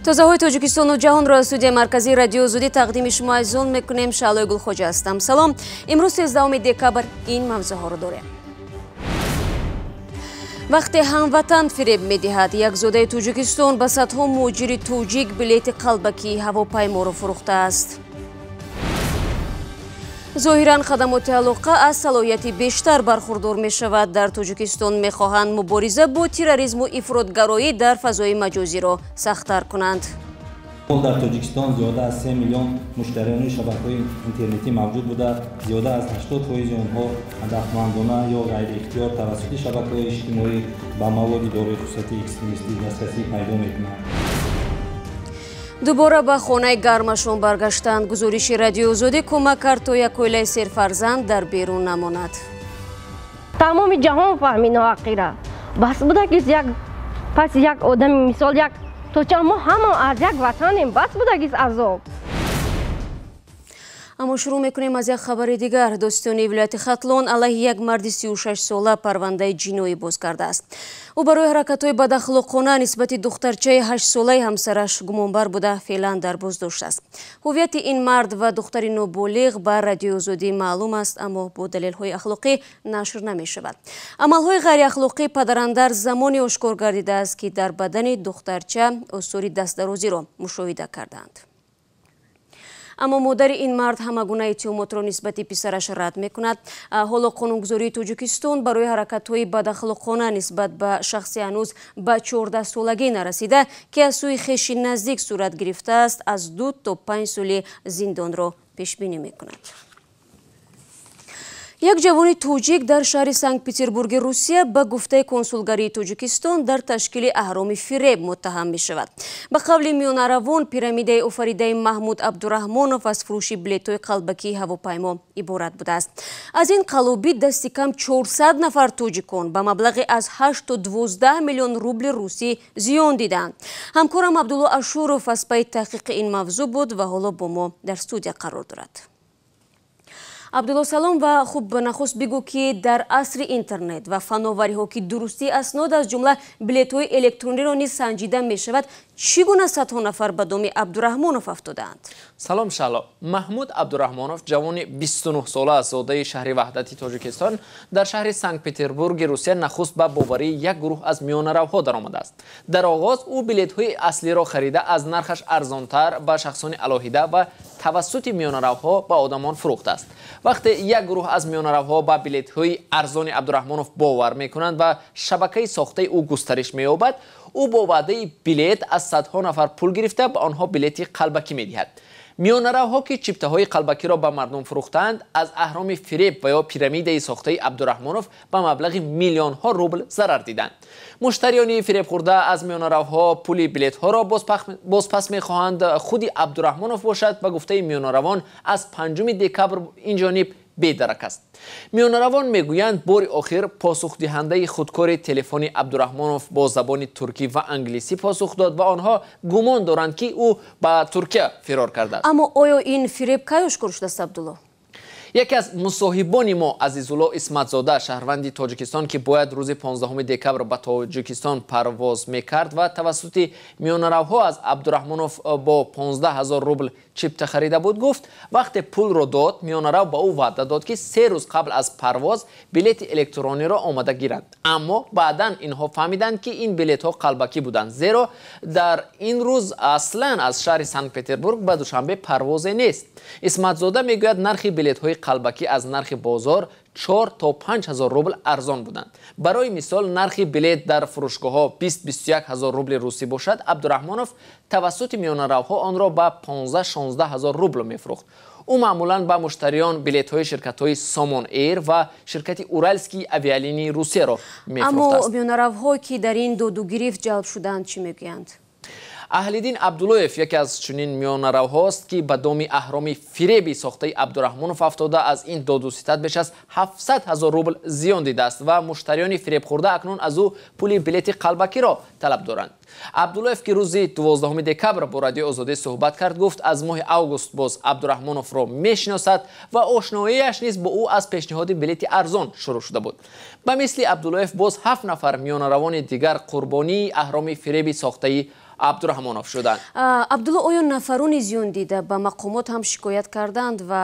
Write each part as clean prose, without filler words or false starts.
Тозаҳои Тоҷикистону ҷаҳонро аз студияи марказии Радиои Озодӣ тақдими шумо азизон мекунем. Шаълои Гулхоҷа ҳастам. Салом. Имрӯз 13 декабр ин мавзӯъҳоро дорем. Вақте ҳамватан фиреб медиҳад, як зодаи Тоҷикистон ба садҳо муҳоҷири тоҷик билети қалбакии ҳавопайморо фурӯхтааст. Зоҳиран хадамоти алоқа аз салоҳияти бештар бархурдор мешавад. Дар Тоҷикистон мехоҳанд мубориза бо терроризму ифротгароӣ дар фазои маҷозиро сахттар кунанд. Дар Тоҷикистон зиёда аз 3 миллион муштариёни шабакаҳои интернетӣ мавҷуд буда, зиёда аз 80% онҳо ҳадафмандона ё ғайриихтиёр тавассути шабакаҳои иҷтимоӣ ба маводи дорои хусусияти экстремистӣ дастрасӣ пайдо мекунанд. Дубора ба хонаи гармашон баргаштанд. Гузориши Радиои Озодӣ кӯмак кард, то як оилаи серфарзанд дар берун намонад. Тамоми ҷаҳон фаҳмид ноҳаққира. Бас будагист як пас як одами мисол як то ча мо ҳама аз як ватанем, бас будагист азоб. Аммо шурӯъ мекунем аз як хабари дигар. Дӯстони вилояти Хатлон алайҳи як марди 36-сола парвандаи ҷиноӣ боз кардааст. Ӯ барои ҳаракатҳои бадахлоқона нисбати духтарчаи 8-солаи ҳамсараш гумонбар буда, феълан дар боздошт аст. Ҳувияти ин мард ва духтари ноболиғ ба Радиои Озодӣ маълум аст, аммо бо далелҳои ахлоқӣ нашр намешавад. Амалҳои ғайриахлоқии падарандар замоне ошкор гардидааст, ки дар бадани духтарча осори дастдарозиро мушоҳида кардаанд. Аммо модари ин мард ҳама гуна иттиҳомотро нисбати писараш рад мекунад. Ҳоло қонунгузории Тоҷикистон барои ҳаракатҳои бадахлоқона нисбат ба шахси ҳанӯз ба 14-солагӣ нарасида, ки аз сӯи хеши наздик сурат гирифтааст, аз 2 то 5 соли зиндонро пешбинӣ мекунад. Як ҷавони тоҷик дар шаҳри Санкт-Петербурги Русия ба гуфтаи консулгарии Тоҷикистон дар ташкили аҳроми фиреб муттаҳам мешавад. Ба қавли миёнаравон, пирамидаи офаридаи Маҳмуд Абдураҳмонов аз фурӯши билетҳои қалбакии ҳавопаймо иборат будааст. Аз ин қалобӣ дасти кам 400 нафар тоҷикон ба маблағи аз 8 то 12 миллион рубли русӣ зиён дидаанд. Ҳамкорам Абдулло Ашуров аз пайи таҳқиқи ин мавзӯъ буд ва ҳоло бо мо дар студия қарор дорад. Абдулло, салом ва хуб, нахуст бигӯ, ки дар асри интернет ва фановариҳо, ки дурустии аснод аз ҷумла билетҳои электрониро низ санҷида мешавад, чӣ гуна садҳо нафар ба доми Абдураҳмонов афтодаанд? Салом, Шаъло. Маҳмуд Абдураҳмонов, ҷавони 29-сола аз зодаи шаҳри Ваҳдати Тоҷикистон, дар шаҳри Санкт-Петербурги Русия нахуст ба боварии як гурӯҳ аз миёнаравҳо даромадааст. Дар оғоз ӯ билетҳои аслиро харида, аз нархаш арзонтар ба шахсони алоҳида ва тавассути миёнаравҳо ба одамон фурӯхтааст. Вақте як гурӯҳ аз миёнаравҳо ба билетҳои арзони Абдураҳмонов бовар мекунанд ва шабакаи сохтаи ӯ густариш меёбад, ӯ бо ваъдаи билет аз садҳо нафар пул гирифта, ба онҳо билети қалбакӣ медиҳад. Миёнаравҳо, ки чиптаҳои қалбакиро ба мардум фурӯхтаанд, аз аҳроми фиреб ва ё пирамидаи сохтаи Абдураҳмонов ба маблағи миллионҳо рубл зарар диданд. Муштариёни фиребхӯрда аз миёнаравҳо пули билетҳоро бозпас мехоҳанд. Худи Абдураҳмонов бошад, ба гуфтаи миёнаравон, аз 5 декабр ин ҷониб бедарак аст. Миёнаравон мегӯянд, бори охир посухдиҳандаи худкори телефони Абдураҳмонов бо забони туркӣ ва англисӣ посух дод ва онҳо гумон доранд, ки ӯ ба Туркия фирор кардааст. Аммо оё ин фиреб кай ошкор шудааст, Абдулло? Яке аз мусоҳибони мо, Азизулло Исматзода, шаҳрванди Тоҷикистон, ки бояд рӯзи 15 декабр ба Тоҷикистон парвоз мекард ва тавассути миёнаравҳо аз Абдураҳмонов бо 15 ҳазор рубл чипта харида буд, гуфт, вақте пулро дод, миёнарав ба ӯ ваъда дод, ки 3 рӯз қабл аз парвоз билети электрониро омада гиранд. Аммо баъдан инҳо фаҳмиданд, ки ин билетҳо қалбакӣ буданд, зеро дар ин рӯз аслан аз шаҳри Санкт-Петербург ба Душанбе парвозе нест. Исматзода мегӯяд, нархи билетҳои қалбакӣ аз нархи бозор 4 то 5 ҳазор рубл арзон буданд. Барои мисол, нархи билет дар фурӯшгоҳҳо 20-21 ҳазор рубли русӣ бошад, Абдураҳмонов тавассути миёнаравҳо онро ба 15-16 ҳазор рубл мефурӯхт. Ӯ маъмулан ба муштариён билетҳои ширкатҳои Сомон Эйр ва ширкати Уральские авиалинии Русияро мефурӯхтааст. Аммо миёнаравҳое, ки дар ин додугирифт ҷалб шуданд, чӣ мегӯянд? Аҳлиддин Абдуллоев яке аз чунин миёнаравҳост, ки ба доми аҳроми фиреби сохтаи Абдураҳмонов афтода, аз ин додуситад беш аз 700 ҳазор рубл зиён дидааст ва муштариёни фиребхӯрда акнун аз ӯ пули билети қалбакиро талаб доранд. Абдуллоев, ки рӯзи 12 декабр бо Радиои Озодӣ суҳбат кард, гуфт, аз моҳи август боз Абдураҳмоновро мешиносад ва ошноияш низ бо ӯ аз пешниҳоди билети арзон шурӯъ шуда буд. Ба мисли Абдуллоев боз 7 нафар миёнаравони дигар қурбонии аҳроми фиреби сохтаи Абдураҳмонов шуданд. Абдулло, оё нафарони зиёндида ба мақомот ҳам шикоят карданд ва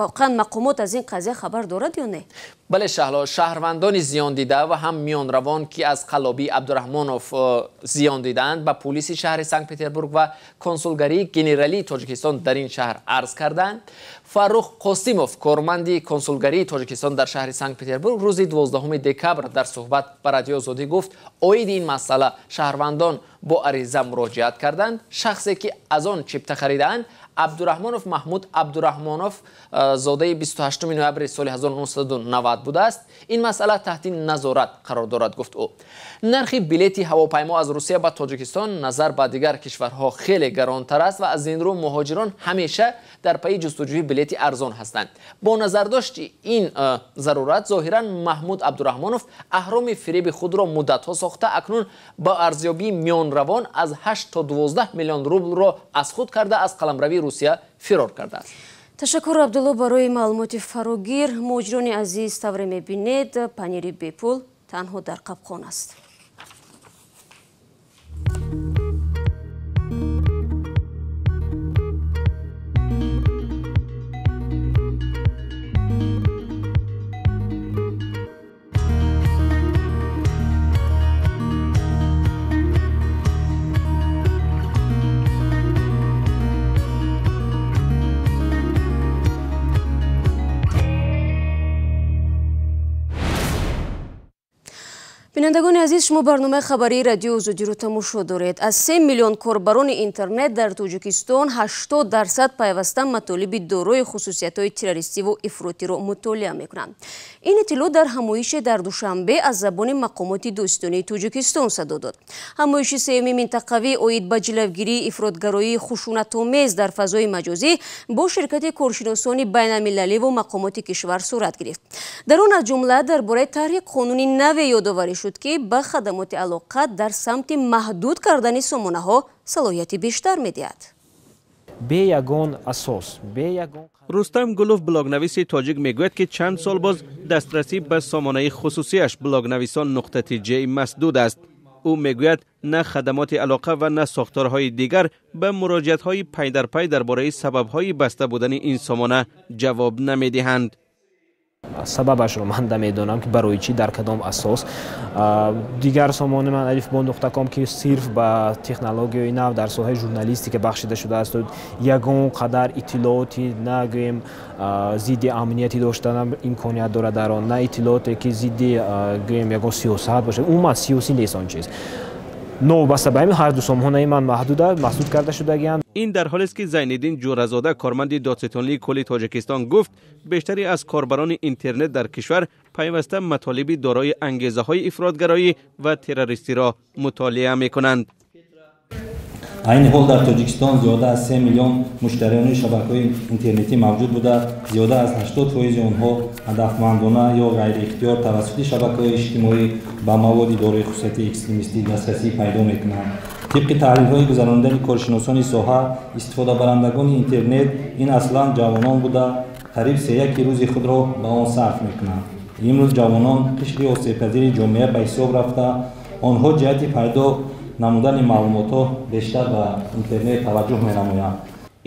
воқеан мақомот аз ин қазия хабар дорад ё не? Бале Шаҳло, шаҳрвандони зиёндида ва ҳам миёнравон, ки аз қаллобии Абдураҳмонов зиён дидаанд, ба пулиси шаҳри Санкт-Петербург ва консулгарии генералии Тоҷикистон дар ин шаҳр арз карданд. Фаррух Қосимов, корманди консулгарии Тоҷикистон дар шаҳри Санкт-Петербург, рӯзи 12 декабр дар суҳбат ба Радиои Озодӣ гуфт, оиди ин масъала шаҳрвандон бо ариза муроҷиат карданд. Шахсе ки аз он чипта харидаанд, Абдураҳмонов Маҳмуд Абдураҳмонов, зодаи 28 ноябри соли 1990 будааст. Ин масъала таҳти назорат қарор дорад, гуфт ӯ. Нархи билети ҳавопаймо аз Русия ба Тоҷикистон назар ба дигар кишварҳо хеле гаронтар аст ва аз ин рӯ муҳоҷирон ҳамеша дар пайи ҷустуҷӯи билети арзон ҳастанд. Бо назардошти ин зарурат, зоҳиран Маҳмуд Абдураҳмонов аҳроми фиреби худро муддатҳо сохта, акнун ба арзёбии миёнравон аз 8 то 12 миллион рублро аз худ карда, аз қаламрави Русия фирор кардааст. Ташаккур, Абдулло, барои маълумоти фарогир. Муҳоҷирони азиз, тавре мебинед, панири бепул танҳо дар қабқон аст. Бинандагони азиз, шумо барномаи хабарии Радиои Озодиро тамошо доред. Аз 3 миллион корбарони интернет дар Тоҷикистон 80% пайваста матолиби дорои хусусиятҳои террористиву ифротиро мутолиа мекунанд. Ин иттилоъ дар ҳамоише дар Душанбе аз забони мақомоти дӯстонии Тоҷикистон садо дод. Ҳамоиши сеюми минтақавӣ оид ба ҷилавгирии ифротгароии хушунатомез дар фазои маҷозӣ бо ширкати коршиносони байналмилаливу мақомоти кишвар сурат гирифт. Дар он аз ҷумла дар бораи тарҳи қонуни наве ёдоварӣ шуд, ки ба хадамоти алоқа дар самти маҳдуд кардани сомонаҳо салоҳияти бештар медиҳад. Бе ягон асос, бе ягон. Рустам Гулов, блогнависи тоҷик, мегӯяд, ки чанд сол боз дастрасӣ ба сомонаи хусусияш блогнависон нуқта тж масдуд аст. Ӯ мегӯяд, на хадамоти алоқа ва на сохторҳои дигар ба муроҷиатҳои пайдарпай дар бораи сабабҳои баста будани ин сомона ҷавоб намедиҳанд. Сабабашро ман намедонам, ки барои чӣ, дар кадом асос. Дигар сомонаи ман алифбон.ком, ки сирф ба технологияи нав дар соҳаи журналистика бахшида шудааст, ягон қадар иттилооти нагӯем зидди амнияти доштан имконият дорад дар он, на иттилооте ки зидди гӯем ягон сиёсат бошад, умуман сиёсӣ нест он чиз. Новобаста ба ҳамин, ҳар ду сомонаи ман маҳдуд карда шудагианд. Ин дар ҳолест, ки Зайниддин Ҷӯразода, корманди додситонии кулли Тоҷикистон, гуфт, бештаре аз корбарони интернет дар кишвар пайваста матолиби дорои ангезаҳои ифротгароӣ ва террористиро мутолиа мекунанд. Айни ҳол дар Тоҷикистон зиёда аз 3 миллион муштариёни шабакаҳои интернетӣ мавҷуд буда, зиёда аз 80% онҳо ҳадафмандона ё ғайриихтиёр тавассути шабакаҳои иҷтимоӣ ба маводи дорои хусусияти экстремистӣ дастрасӣ пайдо мекунанд. Тибқи таҳлилҳои гузаронидани коршиносони соҳа, истифодабарандагони интернет ин аслан ҷавонон буда, қариб сеяки рӯзи худро ба он сарф мекунанд. Имрӯз ҷавонон қишри осебпазири ҷомеа ба ҳисоб рафта, онҳо ҷиҳати пайдо намудани маълумотҳо бештар ба интернет таваҷҷӯҳ менамоянд.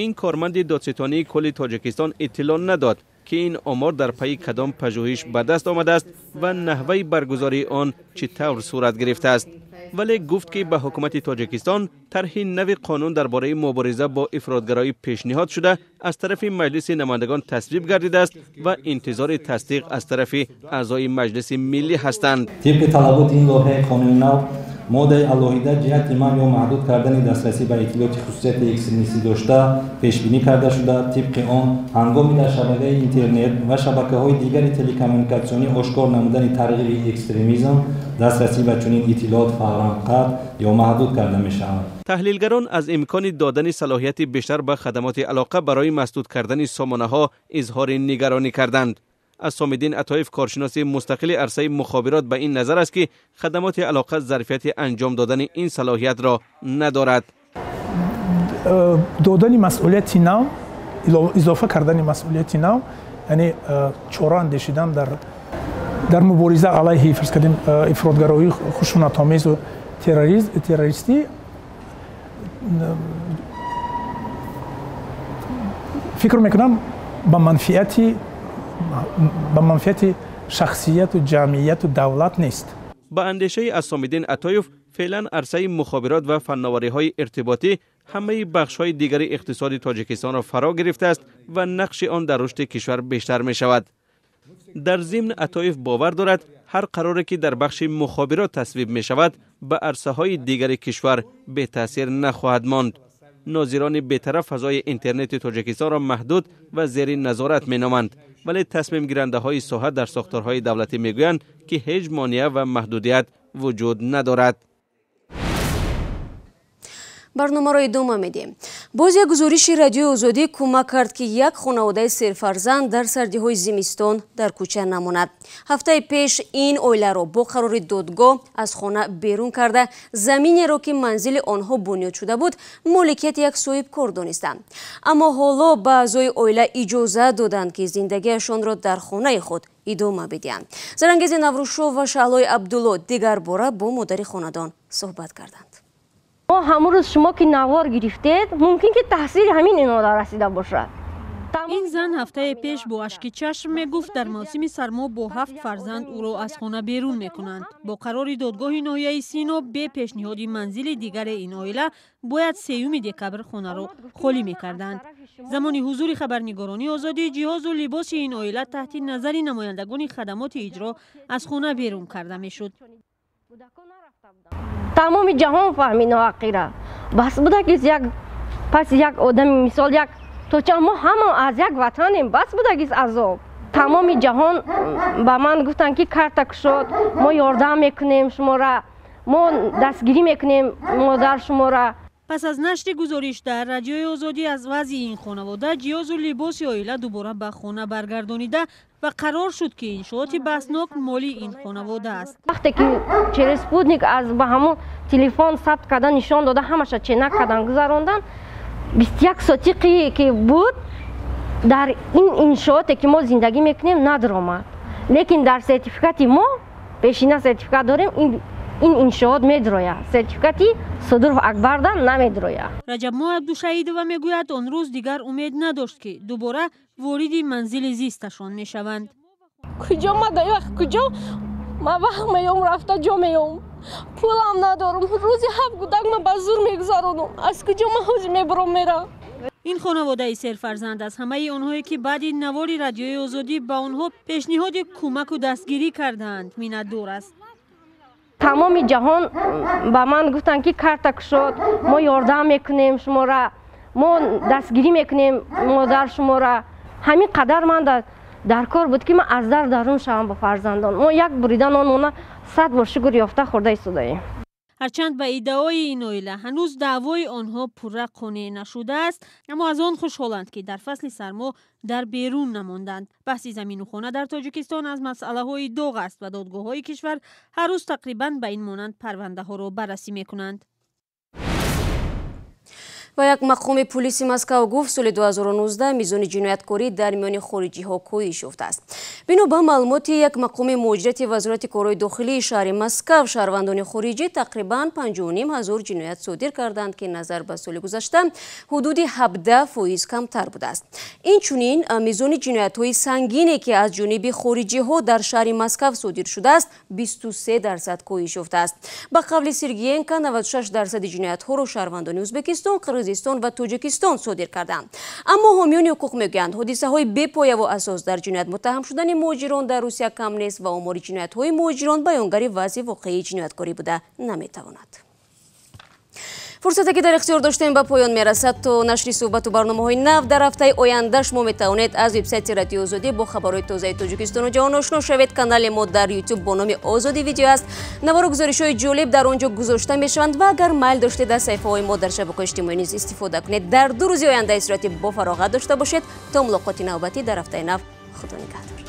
Ин корманди додситонии кулли Тоҷикистон иттилоъ надод, ки ин омор дар пайи кадом пажӯҳиш ба даст омадааст ва наҳваи баргузории он чӣ тавр сурат гирифтааст. Вале гуфт, ки ба ҳукумати Тоҷикистон тарҳи нави қонун дар бораи мубориза бо ифротгароӣ пешниҳод шуда, аз тарафи Маҷлиси намояндагон тасвиб гардидааст ва интизори тасдиқ аз тарафи аъзои Маҷлиси миллӣ ҳастанд. Тибқи талаботи ин лоиҳаи қонуни нав, моддаи алоҳида ҷиҳати манъ ё маҳдуд кардани дастрасӣ ба иттилооти хусусияти экстремистӣ дошта пешбинӣ карда шуда, тибқи он ҳангоми дар шабакаи интернет ва шабакаҳои дигари телекоммуникатсионӣ ошкор намудани тарғиби экстремизм, дастрасӣ ба чунин иттилоот фавран қатъ ё маҳдуд карда мешавад. Таҳлилгарон аз имкони додани салоҳияти бештар ба хадамоти алоқа барои масдуд кардани сомонаҳо изҳори нигаронӣ карданд. Асомиддин Атоев, коршиноси мустақили арсаи мухобирот, ба ин назар аст, ки хадамоти алоқа зарфияти анҷом додани ин салоҳиятро надорад. Додани масъулияти нав, изофа кардани масъулияти нав, яъне чора андешидан дар мубориза алайҳи, фарз кардем, ифротгароии хушунатомезу террористӣ Фикр мекунам, ба манфиати шахсияту ҷамъияту давлат нест. Ба андешаи Асомиддин Атоев, феълан арсаи мухобирот ва фанновариҳои иртиботӣ ҳамаи бахшҳои дигари иқтисоди Тоҷикистонро фаро гирифтааст ва нақши он дар рушди кишвар бештар мешавад. Дар зимн Атоев бовар дорад, ҳар қароре ки дар бахши мухобирот тасвиб мешавад, ба арсаҳои дигари кишвар бетаъсир нахоҳад монд. Нозирони бетараф фазои интернети Тоҷикистонро маҳдуд ва зери назорат меноманд, вале тасмимгирандаҳои соҳа дар сохторҳои давлатӣ мегӯянд, ки ҳеҷ монеа ва маҳдудият вуҷуд надорад. Барномаро идома медиҳем. Боз як гузориши Радиои Озодӣ кӯмак кард, ки як хонаводаи серфарзанд дар сардиҳои зимистон дар кӯча намонад. Ҳафтаи пеш ин оиларо бо қарори додгоҳ аз хона берун карда, заминеро, ки манзили онҳо бунёд шуда буд, моликияти як соҳибкор донистанд. Аммо ҳоло ба аъзои оила иҷоза доданд, ки зиндагиашонро дар хонаи худ идома бидиҳанд. Зарангези Наврӯзшов ва Шаҳлои Абдулло дигар бора бо модари хонадон суҳбат карданд. Мо ҳамон рӯз шумо ки навор гирифтед, мумкин ки таҳсили ҳамин инода расида бошад. Ин зан ҳафтаи пеш бо ашки чашм мегуфт, дар мавсими сармо бо 7 фарзанд ӯро аз хона берун мекунанд. Бо қарори додгоҳи ноҳияи Сино бе пешниҳоди манзили дигаре ин оила бояд 3 декабр хонаро холӣ мекарданд. Замони ҳузури хабарнигорони Озодӣ ҷиҳозу либоси ин оила таҳти назари намояндагони хадамоти иҷро аз хона берун карда мешуд. Тамоми ҷаҳон фаҳмид ноҳаққира. Бас буда ки як пас як одами мисол як то чанд мо ҳама аз як ватанем, бас буда ки азоб. Тамоми ҷаҳон ба ман гуфтанд, ки карта кушод, мо ёрдам мекунем шумора, мо дастгирӣ мекунем модар шумора. Пас аз нашри гузориш дар Радиои Озодӣ аз вазъи ин хонавода, ҷиҳозу либоси оила дубора ба хона баргардонида ва қарор шуд, ки иншооти баҳснок моли ин хонавода аст. Вақте ки через спутник аз ба ҳамон телефон сабт кардан нишон дода, ҳамаша ченак кардан гузарондан, 21 сотиқе ки буд дар ин иншооте ки мо зиндагӣ мекунем надаромад. Лекин дар сертификати мо пешина сертификат дорем, ин иншоот медрояд, сертификати Содуров Акбарда намедрояд. Раҷабмо Абдушаидова мегӯяд, он рӯз дигар умед надошт, ки дубора вориди манзили зисташон мешаванд. Куҷо ма дар вақт куҷо ма вақт меём, рафта ҷо меём, пулам надорам, рӯзи 7 гудак ма ба зур мегузаронам, аз куҷо ма ҳозир мебурам мерам. Ин хонаводаи серфарзанд аз ҳамаи онҳое, ки баъди навори Радиои Озодӣ ба онҳо пешниҳоди кӯмаку дастгирӣ кардаанд, миннатдор аст. Тамоми ҷаҳон ба ман гуфтанд, ки карта кушод, мо ёрдам мекунем шумора, мо дастгирӣ мекунем модар шумора. Ҳамин қадар ман дар кор буд, ки ман аз дар дарун шавам ба фарзандон. Мо як бурида нонмона 100 бор шукр ёфта хӯрда истодаем. Ҳарчанд ба иддаои ин оила ҳанӯз даъвои онҳо пурра қонеъ нашудааст, аммо аз он хушҳоланд, ки дар фасли сармо дар берун намонданд. Баҳси замину хона дар Тоҷикистон аз масъалаҳои доғ аст ва додгоҳҳои кишвар ҳар рӯз тақрибан ба ин монанд парвандаҳоро баррасӣ мекунанд. Ва як мақоми пулиси Москав гуфт, соли 2019 мизони ҷинояткорӣ дар миёни хориҷиҳо коҳиш ёфтааст. Бино ба маълумоти як мақоми муҳоҷирати Вазорати корҳои дохилии шаҳри Москав, шаҳрвандони хориҷӣ тақрибан 5,5 ҳазор ҷиноят содир карданд, ки назар ба соли гузашта ҳудуди 17% камтар будааст. Инчунин мизони ҷиноятҳои сангине, ки аз ҷониби хориҷиҳо дар шаҳри Москав содир шудааст, 23% коҳиш ёфтааст. Ба қавли Сергиенко, 96% ҷиноятҳоро шаҳрвандони Ӯзбекистон, Қирғизистон ва Тоҷикистон содир карданд. Аммо ҳомиёни ҳуқуқ мегӯянд, ҳодисаҳои бепояву асос дар ҷиноят муттаҳам шудани муҳоҷирон дар Русия кам нест ва омори ҷиноятҳои муҳоҷирон баёнгари вазъи воқеии ҷинояткорӣ буда наметавонад. Фурсате ки дар ихтиёр доштем ба поён мерасад. То нашри суҳбату барномаҳои нав дар ҳафтаи оянда шумо метавонед аз вебсайти Радиои Озодӣ бо хабарҳои тозаи Тоҷикистону ҷаҳон ошно шавед. Канали мо дар YouTube бо номи Озодӣ видео аст. Навору гузоришҳои ҷолиб дар он ҷо гузошта мешаванд ва агар майл доштед аз саҳифаҳои мо дар шабакаҳои иҷтимоӣ низ истифода кунед. Дар 2 рӯзи оянда истироҳати бо фароғат дошта бошед. То мулоқоти навбатӣ дар ҳафтаи нав, Худо нигаҳдор.